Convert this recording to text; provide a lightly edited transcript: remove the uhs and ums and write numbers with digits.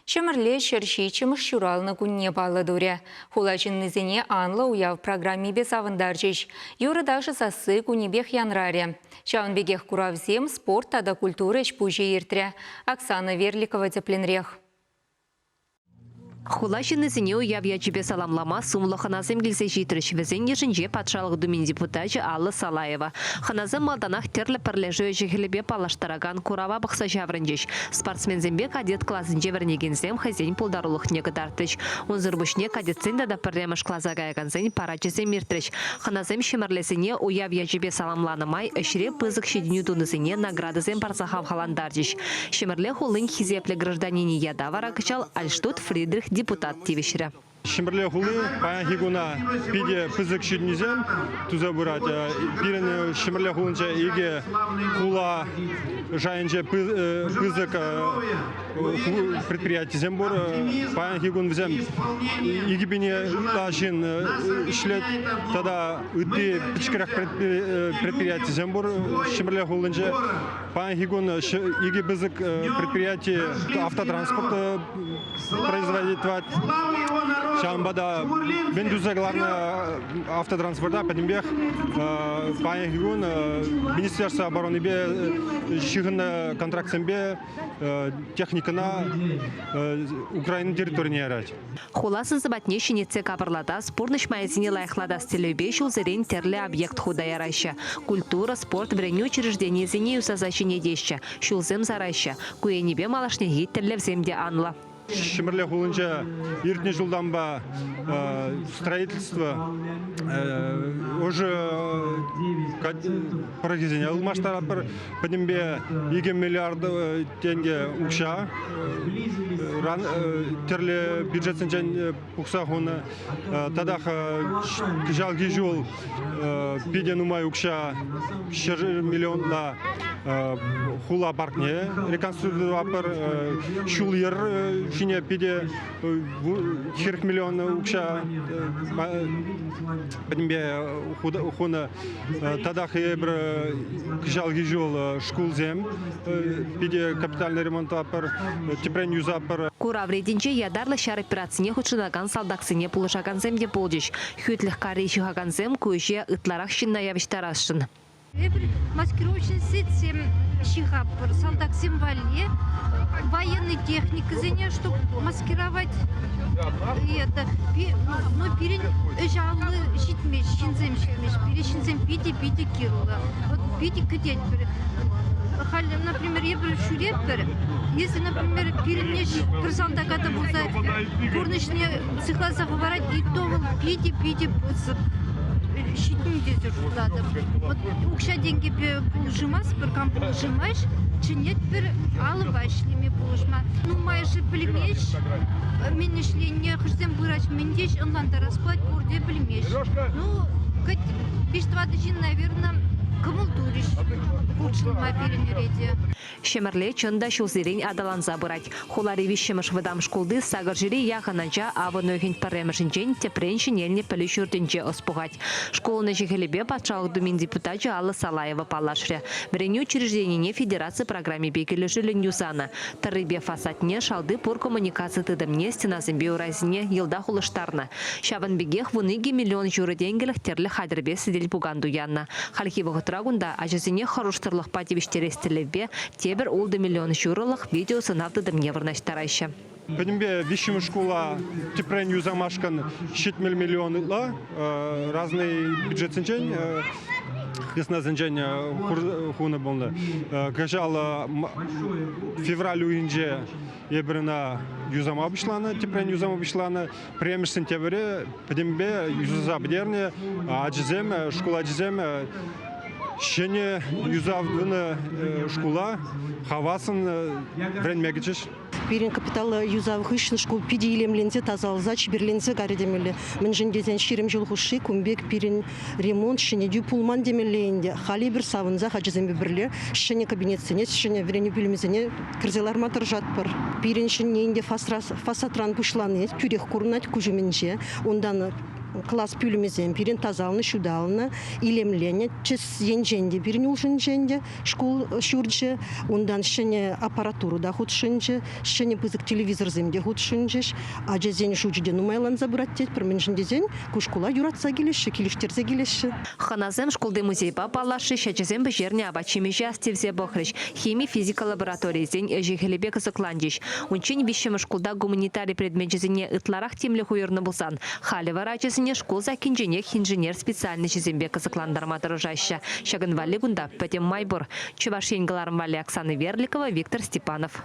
Ҫӗмӗрле 107-мӗш ҫуралнӑ кунне паллӑ турӗ. Хула ҫыннисене анлӑ уяв программипе савӑнтарчӗҫ. Юрӑ-ташӑ сасси кунӗпех янрарӗ. Ҫавӑн пекех куравсем, спорт тата культура ӗҫ-пуҫӗ иртрӗ. Оксана Верликова тӗплӗнрех. Хула ҫыннисене уяв ячӗпе саламлама сумлӑ хӑнасем килсе ҫитрӗҫ. Вӗсен йышӗнче Патшалӑх Думин депутачӗ Алла Салаева. Хӑнасем малтанах тӗрлӗ пӗрлешӳ ӗҫӗ-хӗлӗпе паллаштаракан курава пӑхса ҫаврӑнчӗҫ. Спортсменсемпе кадет класӗнче вӗренекенсем хӑйсен пултарулӑхне кӑтартрӗҫ. Унсӑр пуҫне кадетсен тата пӗрремӗш класа каякансен парачӗсем иртрӗҫ. Хӑнасем ҫӗмӗрлесене уяв ячӗпе саламланӑ май ӗҫре пысӑк ҫитӗнӳ тунисене наградӑсем парса хавхалантарчӗҫ. Ҫӗмӗрле хулин хисеплӗ гражданинӗ ята вара кӑҫал Альштут Фридрих депутат тивӗҫрӗ. Ҫӗмӗрле хули паянхи куна питӗ пысӑк ҫитӗнӳсем туса пырать. Пирӗн Ҫӗмӗрле хулинче икӗ хула шайӗнче пысӑк предприятисем пур. Паянхи кун вӗсем 2000 ытла ҫын ӗҫлет тата ытти пӗчӗкрех предприятисем пур Ҫӗмӗрле хулинче. Паянхи кун икӗ пысӑк предприяти автотранспорт производить тӑвать. Ҫавӑнпа та мӗн туса кӑларнӑ автотранспорта пӗтӗмпех паянхи кун Министерство оборонипе ҫыхӑннӑ контрактсемпе техникӑна Украина территорине ярать. Хула сӑн-сӑпатне ҫӗнетсе капӑрлатас, пурнӑҫ майӗсене лайӑхлатас тӗллевпе ҫулсерен тӗрлӗ объект хута яраҫҫӗ. Культура, спорт, вӗренӳ учрежденийӗсене юсаса ҫӗнетеҫҫӗ, ҫулсем сараҫҫӗ. Ку енӗпе малашнехи тӗллевсем те анлӑ. Ҫӗмӗрле хулинче иртнӗ ҫултанпа строительство ӑшӑ пӑрӑхӗсене ылмаштаратпӑр. Пӗтӗмпе 2 миллиард тенкӗ укҫа тӗрлӗ бюджетсенчен пухса хунӑ. Татах кӑҫалхи ҫул питӗ нумай укҫа 100 миллионла хула паркне реконструкциялатпӑр. Ҫул-йӗр ҫине питӗ 40 миллион укҫа пӗтӗмпе хунӑ. Татах эпир кӑҫалхи ҫул шкулсем питӗ капитальный ремонтлатпӑр, тӗпрен юсатпӑр. Курав ретӗнче ятарлӑ ҫар операцине хутшӑнакан салтаксене пулӑшакансем те пулчӗҫ. Хӳтлӗх карри ҫыхакансем ку ӗҫе ытларах ҫынна явӑҫтарасшӑн. Эпир маскировочный сетьсем ҫыхатпӑр салтаксем валли, военный техникӑсене, чтоб маскировать это. Ну, пирӗн ӗҫ алли ҫитмест, ҫынсем ҫитмест. Пире ҫынсем питӗ-питӗ кирлӗ. Вот питӗ кӗтетпӗр. Халь, например, эпир ҫӳретпӗр. Если, например, пирӗн ӗҫ пӗр салтака та пулса пурнӑҫне сыхласа хӑварать, и то вӑл питӗ-питӗ пысӑк ҫитӗнӳ тесе шутлатӑп. Вот укҫа-тенкӗпе пулӑшмастпӑр, кам пулӑшмасть, чӗнетпӗр алӑпа ӗҫлеме пулӑшма. Нумайӑшӗ пӗлмест, мӗн ӗҫленине, хӑшсем пыраҫ, мӗн теҫ ӑнлантарас пулать, пурте пӗлмест. Ну, хоть виҫ-тӑватӑ ҫын, наверное, кӑмӑл турӗҫ хутшӑнма пирӗн ӗрете. Ҫӗмӗрле чӑн та ҫулсерен аталанса пырать. Хулари виҫҫӗмӗш вӑтам шкулти сакӑр ҫӗре яхӑн ача авӑн уйӑхӗн пӗрремӗшӗнчен тӗпрен ҫӗнелнӗ пӗлӳ ҫуртӗнче ӑс пухать. Шкулӑн ӗҫӗ-хӗлӗпе Патшалӑх Думин депутачӗ Алла Салаева паллашрӗ. Вӗренӳ учрежденине федераци программипе килӗшӳллӗн юсанӑ. Тӑррипе фасадне, шалти пур коммуникаци тытӑмне, стенасемпе урайсене йӑлтах улӑштарнӑ. Ҫавӑн пекех 12 миллион ҫурӑ тенкӗлӗх тӗрлӗ хатӗрпе сӗтел-пукан туяннӑ. Хальхи вӑхӑтра кунта ачасене хӑрушсӑрлӑхпа тивӗҫтерес тӗллевпе тепӗр ултӑ миллион ҫурӑлӑх видеосӑнав тытӑмне вырнаҫтараҫҫӗ. Пӗтӗмпе виҫҫӗмӗш шкула тӗпрен юсамашкӑн 70 миллион ытла разный бюджетсенчен, хыснасенчен хунӑ пулнӑ. Кӑҫал февраль уйӑхӗнче эпир ӑна юсама пуҫланӑ, тӗпрен юсама пуҫланӑ. Пӗрремӗш сентябрьре пӗтӗмпе юсаса пӗтернӗ. Ачасем, шкул ачисем ҫӗнӗ юсав тунӑ шкула хавассӑн вӗренме кӗчӗҫ. Пирӗн капиталлӑ юсав хыҫҫӑн шкул питӗ илемленсе, тасалса, чиперленсе карӗ темелле. Мӗншӗн тесен 20 ҫул хушши кун пек пирӗн ремонт, ҫӗнетӳ пулман темелле ӗнтӗ. Халь эпир савӑнсах ачасемпе пӗрле ҫӗнӗ кабинетсене, ҫӗнӗ вӗренӳ пӳлӗмӗсене кӗрсе ларма тӑрӑшатпӑр. Пирӗн ҫӗнни ӗнтӗ фасадран пуҫлани тӳрех курӑнать куҫ умӗнче. Унтан Класс пӳлӗмӗсем пирӗн тасалнӑ, ҫуталнӑ, илемленнӗ. Тӗс енчен те пирӗн улшӑнчӗ ӗнтӗ шкул ҫурчӗ. Унтан ҫӗнӗ аппаратура та хутшӑнчӗ, ҫӗнӗ пысӑк телевизорсем те хутшӑнчӗҫ. Ачасен шучӗ те нумайланса пырать тетпӗр. Мӗншӗн тесен ку шкула юратса килеҫҫӗ, килӗштерсе килеҫҫӗ. Хӑнасем шкулти музейпа паллашрӗҫ, ачасем пӗҫернӗ апат-ҫимӗҫе астивсе пӑхрӗҫ, хими-физика лабораторийӗсен ӗҫӗ-хӗлӗпе кӑсӑкланчӗҫ. Унччен виҫҫӗмӗш шкулта гуманитари предмечӗсене ытларах тимлӗх уйӑрнӑ пулсан, халӗ вара ачасене шкул саккинченех инженер специальноҫӗсемпе кӑсӑклантарма тӑрӑшаҫҫӗ. Ҫакӑн валли кунта пӗтӗм май пур. Чӑваш Ен кӑларӑм валли Оксана Верликова, Виктор Степанов.